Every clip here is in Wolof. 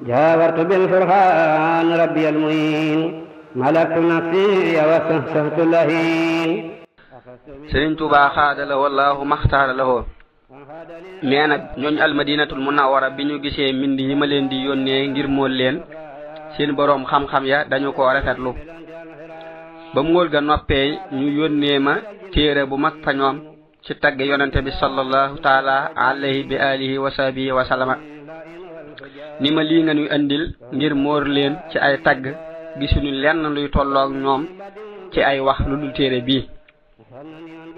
جاورت بالفرقان ربي المعين ملكت نفسي وسهسهت اللهين Sëriñ Tuubaa xaada la wallahu maxtaara la woo nee na ñooñ almadinatul munawwara bi ñu gisee mbind yi ma leen di yónnee ngir mool leen seen boroom xam-xam ya dañu ko rafetlu ba mool ga noppee ñu yónnee ma téere bu mag fa ñoom ci tagg yonente bi sallallahu taala alayhi bi alihi wa sahbihi wa sallama ni ma lii nga ñuy andil ngir moor leen ci ay tagg gisuñu lenn luy tolloog ñoom ci ay wax lu dul téere bii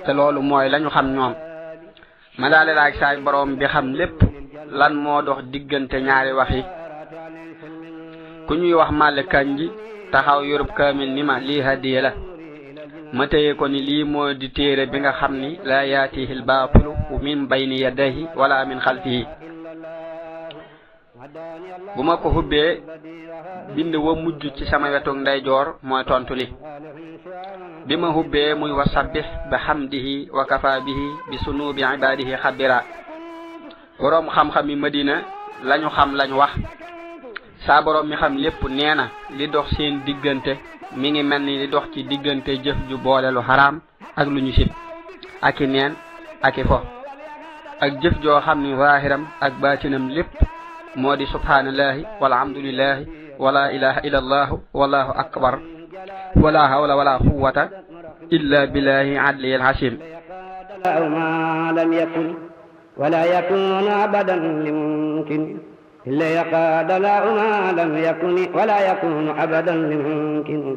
te loolu mooy lañu xam ñoom ma daale laaj saay boroom bi xam lépp lan moo dox diggante ñaari wax yi ku ñuy wax Malick Kanji taxaw yorub kaamil ni ma lii hadiya la ma téye ko ni lii moo di téere bi nga xam ni la yaatihi l baatilu min bayni yadayhi wala min xalfihi bu ma ko hubbee bind wa mujj ci sama wetu ndeyjoor mooy tontu li bi ma hubbee muy wa sabbih bi hamdihi wa kafa bihi bi sunubi ibadihi xabira boroom xam-xam yi Madina lañu xam lañu wax saa boroom mi xam lépp nee na li dox seen diggante mi ngi mel ni li dox ci diggante jëf ju boole lu xaraam ak lu ñu sib ak i neen ak i fo ak jëf joo xam ni zaahiram ak baatinam lépp moo di subhanallahi walhamdulillahi wala ilaha illa allahu wallahu akbar wala hawla wala quwwata illa billahi adliyil hasim ما لم يكن ولا يكون أبدا لممكن إلا يقاد لا ما لم يكن ولا يكون أبدا لممكن